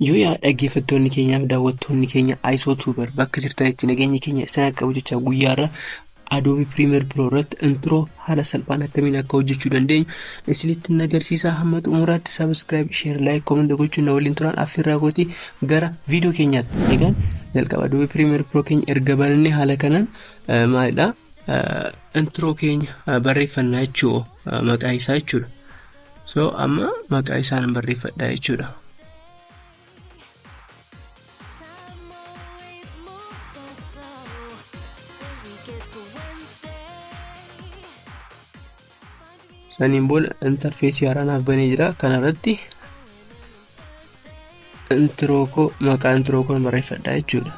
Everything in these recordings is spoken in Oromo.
Yoo yaa dhaggeeffattoonni keenyaaf daawwattoonni keenya ISO Tuber bakka jirtanitti nageenya keenya isin akka qabu jecha guyyaarra Adobe Premiere Pro irratti intro haala salphaan akkamiin akka hojjechuu dandeenyu isinitti agarsiisaa. Hamma xumuraatti subscribe, share, like, comment gochuun na waliin turan affeerraa kooti. Gara viidiyoo keenyaatti. Egaan jalqaba Adobe Premiere Pro keenya erga banannee haala kanaan maalidha, intro keenya barreeffannaa jechuu, maqaa isaa jechuudha. So amma maqaa isaan barreeffadha jechuudha. Time always moves so slow. Then we get to Wednesday. Saniin booda interface haaraa naaf banee jira. Kanarratti intro koo, maqaa intro koo barreeffadha jechuudha.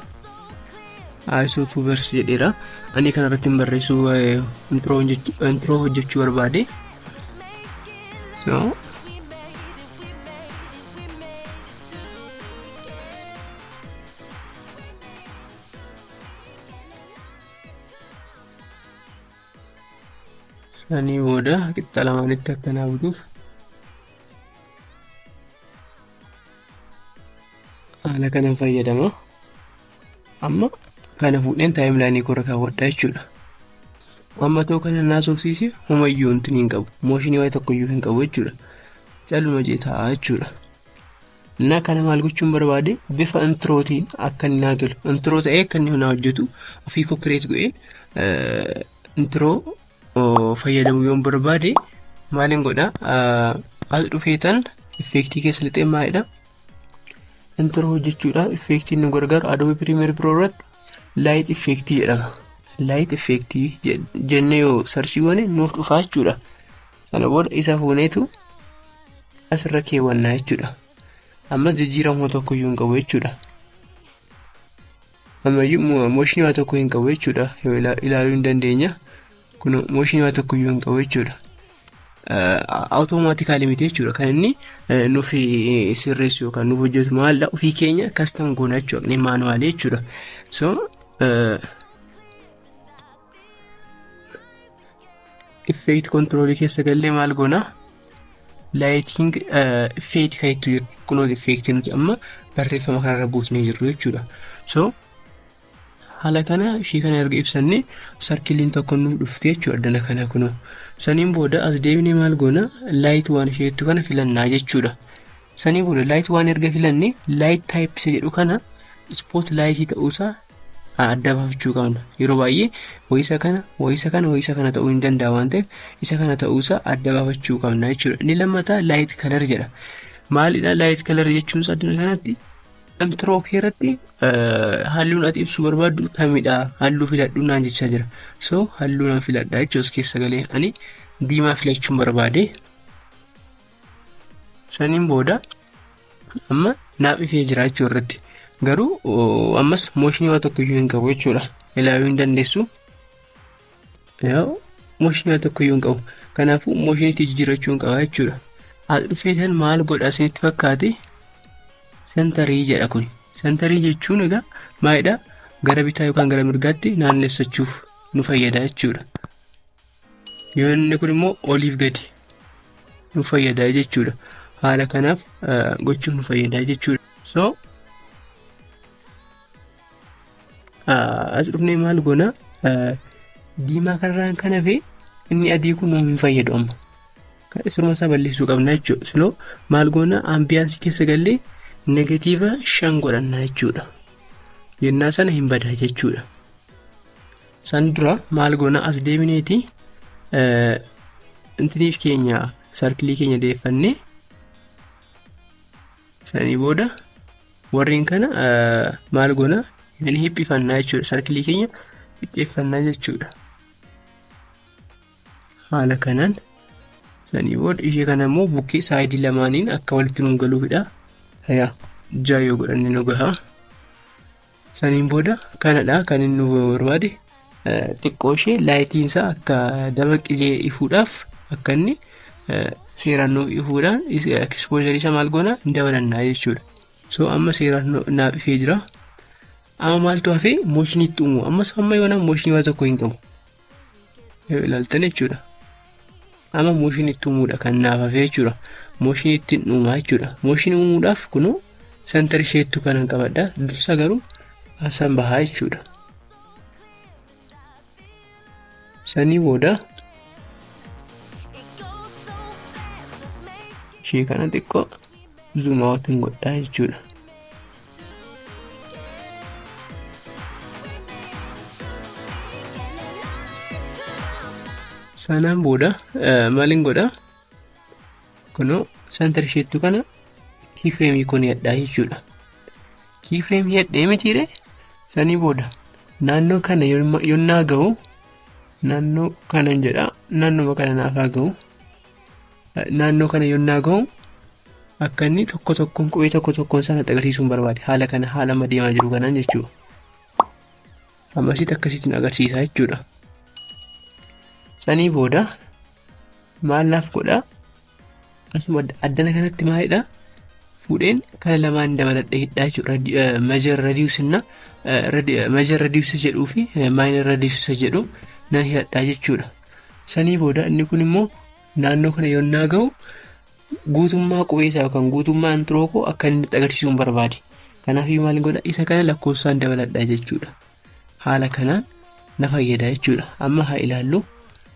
ISO Tubers jedheera. Ani kanarratti hin barreessu, intro hojjechuu barbaade. So We made it, we made it, we made it to the weekend. Sanii booda qixa lamaanitti akkanaa butuuf haala kanan fayyadama. Amma kana fuudheen timeline korra kaawwadha jechuudha. Amma ta'u kana naasofsiise homayyuu wanti hin qabu. Motion waayee tokkoyyuu hin qabu jechuudha. Calluma jee ta'a jechuudha. Innaa kana maal gochuun barbaade? Bifa introotiin akka inni naa galu. Intro ta'ee akka inni naa hojjetu ofii koo create godhee intro fayyadamuu yoon barbaade maaliin godha? As dhufeetan effect keessa lixee maalidha? Intro hojjechuudhaaf effectiin nu gargaaru Adobe Premiere Pro irratti light effect jedhama. Light effect jennee yoo search goone nuuf dhufaa jechuudha. Sana booda isa fuuneetu asirra keewwannaa jechuudha. Ammas jijjiiramuu tokko iyyuu hin qabu jechuudha. Ammayyuu motion waa tokko hin qabu jechuudha. Yoo ilaaluu hin dandeenya. Kun motion waa tokko iyyuu hin qabu jechuudha. Automatically miti jechuudha. Kan inni nuuf sirreessu yookaan nuuf hojjetu maalidha? Ofii keenya custom goona jechuudha. Inni manual jechuudha. So effect control keessa gallee maal goona? Lighting effect kan itti jiru kunooti, effect nuti amma barreeffama kanarra buusnee jirru jechuudha. So haala kana ishee kana erga ibsannee circleiin tokko nuuf dhufte jechuudha addana kana kunoo. Saniin booda as deebinee maal goona? Light waan isheettu kana filannaa jechuudha. Saniin booda light waan erga filanne light type isa jedhu kana spot light ta'uusaa adda baafachuu qabna. Yeroo baay'ee wayisa kana, wayisa kana, wayisa kana ta'uu hin danda'a waan ta'eef isa kana ta'uusaa adda baafachuu qabna jechuudha. Inni lammataa light color jedha. Maalidha light color jechuun isaa? Adduna kanatti intro kee irratti halluun ati ibsuu barbaaddu kamidha? Halluu filadhu naan jechaa jira. So halluu nan filadha jechuudha. As keessa galee ani diimaa filachuun barbaade. Saniin booda amma naaf ifee jira jechuu irratti. Garuu ammas motion waa tokko iyyuu hin qabu jechuudha. Ilaaluu hin dandeessu. Motion waa tokko iyyuu hin qabu. Kanaafuu motionitti jijjiirrachuu hin qaba jechuudha. As dhufeetan maal godha isinitti fakkaate? Center jedha kun. Center jechuun egaa maalidha? Gara bitaa yookaan gara mirgaatti naannessachuuf nu fayyada jechuudha. Yoo inni kun immoo oliif gadi nu fayyada jechuudha. Haala kanaaf gochuuf nu fayyada jechuudha. So as dhufnee maal goona? Diimaa kanarraan kan hafe inni adii kun nu hin fayyadu amma. Siruma isaa balleessuu qabna jechuudha. Siloo maal goona? Ambience keessa gallee -5 godhanna jechuudha. Yennaa sana hin bada jechuudha. San dura maal goona? As deebineeti intiniif keenya circle keenya deeffannee sanii booda warreen kana maal goona? Ni hiphifannaa jechuudha. Circle keenya xiqqeeffannaa jechuudha. Haala kanaan sanii booda ishee kana immoo bukkee side lamaaniin akka walitti nu galuufidha. Yaa 6 yoo godhanne nu gaha. Saniin booda kanadha kan inni nu barbaade. Xiqqoo ishee lightiin isaa akka damaqisee ifuudhaaf, akka inni seeraan nuuf ifuudhaan exposure isaa maal goona? Hin dabalannaa jechuudha. So amma seeraan naaf ifee jira. Amma maaltu hafee? Motionitti uumu. Ammas amma yoona motion waa tokko hin qabu. Yoo ilaaltan jechuudha. Amma motionitti uumuudha kan naaf hafee jechuudha. Motionitti uumaa jechuudha. Motion uumuudhaaf kunoo Center isheettu kanan qabadha. Dursa garuu asan bahaa jechuudha. Sanii booda It goes so fast, let's make ishee kana xiqqoo zoom out hin godhaa jechuudha. it to the weekend. Sanaan booda maalin godhaa? Kunoo center isheettu kana keyframe kun hidhaa jechuudha. Keyframe hidhee mitiire, sanii booda naannoo kana yonnaa ga'u, naannoo kanan jedha, naannoma kana naaf haa ga'u. Naannoo kana yonnaa ga'u akka inni tokko tokkoon qubee tokko tokkoon sana agarsiisuun barbaade, haala kana haala amma deemaa jiru kanaan jechuudha. Ammasitti akkasittiin agarsiisa jechuudha. Sanii booda maal naaf godhaa? Asuma addana kanatti maalidha? Fuudheen kana lamaan dabaladhee hidhaa jechuudha. Major radius inna major radius jedhuu fi minor radius jedhu nan hidhadhaa jechuudha. Sanii booda inni kun immoo naannoo kana yonnaa ga'u guutummaa qubee isaa yookaan guutummaa intro koo akka inni agarsiisuun barbaade. Kanaafii maal godha? Isa kana lakkoofsaan dabaladhaa jechuudha. Haala kanaan na fayyada jechuudha. Amma haa ilaallu.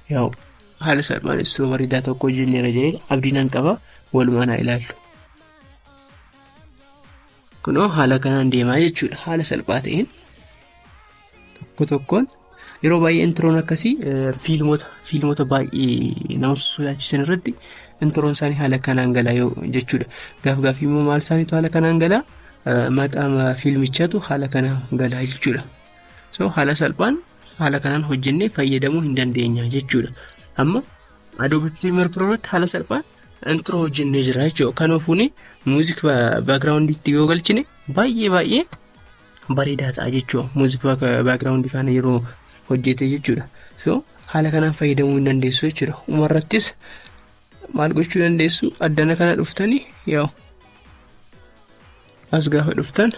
Yaa'u, haala salphaan intro bareedaa tokko hojjenneera jedhee abdii nan qaba, walumaan haa ilaallu. Kunoo haala kanaan deemaa jechuudha. Haala salphaa ta'een tokko tokkoon. Yeroo baay'ee introon akkasii fiilmota baay'ee nama sodaachisan irratti introon isaanii haala kanaan galaa yoo jechuudha. Gaaf gaafii immoo maal isaaniitu haala kanaan galaa, maqaa fiilmichaatu haala kanaan galaa jechuudha. So haala salphaan haala kanaan hojjennee fayyadamuu hin dandeenya jechuudha. Amma Adobe Premiere Pro irratti haala salphaan intro hojjennee jira jechuudha. Kanaafuu music background itti yoo galchine baay'ee baay'ee bareedaa ta'a jechuudha. Music background faana yeroo hojjete jechuudha. So haala kanaan fayyadamuu hin dandeessu jechuudha. Umarrattis maal gochuu dandeessu? Addana kana dhuftanii, yaa'u, as gaafa dhuftan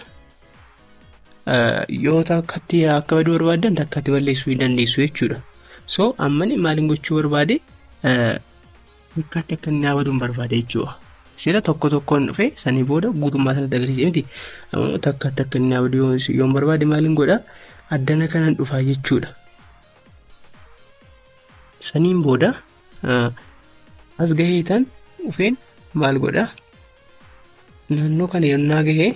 yoo takkatti akka baduu barbaaddan takkatti balleessuu hin dandeessu jechuudha. So ammani maaliin gochuu barbaade? Takkatti akka inni baduun barbaade jechuudha. Sila tokko tokkoon dhufe, sanii booda guutummaa sanatti agarsiise miti. Takkatti akka inni badu yoon barbaade maaliin godha? Addana kanan dhufaa jechuudha. Saniin booda as gahee tan dhufeen maal godha? Naannoo kana yonnaa gahee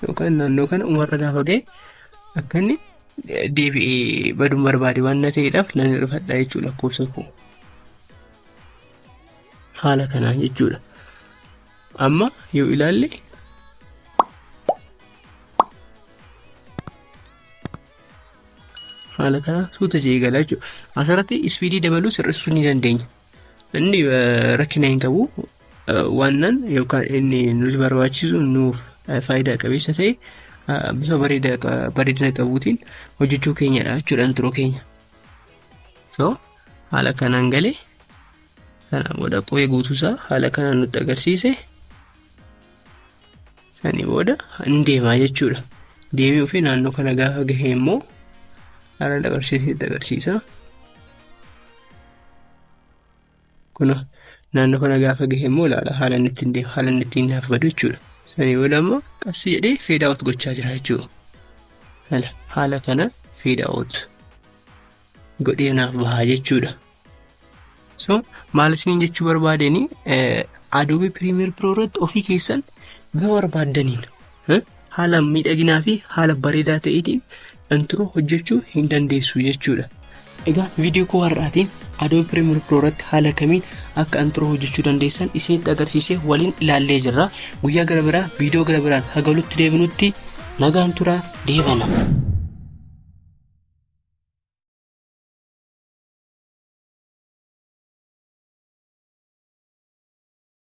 yookaan naannoo kana umarra gaafa gahe akka inni deebi'ee baduun barbaade waan na ta'eedhaaf nan hir'ifadha jechuudha lakkoofsa koo. Haala kanaan jechuudha. Amma yoo ilaalle haala kana suuta jedhee gala jechuudha. Asirratti speed dabaluu sirreessuu ni dandeenya. Inni rakkina hin qabu. Wannan yookaan inni nuti barbaachisu nuuf faayidaa qabeessa ta'e bifa bareedina qabuutiin hojjechuu keenyadha jechuudha intro keenya. So haala kanaan galee, sana booda qubee guutuusaa haala kanaan nutti agarsiise. Sanii booda hin deemaa jechuudha. Deemee ofii naannoo kana gaafa gahe immoo haala agarsiisutti agarsiisa. Kun naannoo kana gaafa gahe immoo ilaala, haala inni ittiin deemu, haala inni ittiin naaf badu jechuudha. Sanii booda immoo qassi jedhee fade out gochaa jira jechuudha. Haala kana fade out godhee naaf bahaa jechuudha. So maal isiniin jechuu barbaadeni, Adobe Premiere Pro irratti ofii keessan bifa barbaaddaniin haala miidhaginaa fi haala bareedaa ta'eetiin intro hojjechuu hin dandeessu jechuudha. Egaa viidiyoo koo har'aatiin Adobe Premiere Pro irratti haala kamiin akka intro hojjechuu dandeessan isinitti agarsiisee waliin ilaallee jirra. Guyyaa gara biraa viidiyoo gara biraan haga walitti deebinutti nagaan turaa, deebana.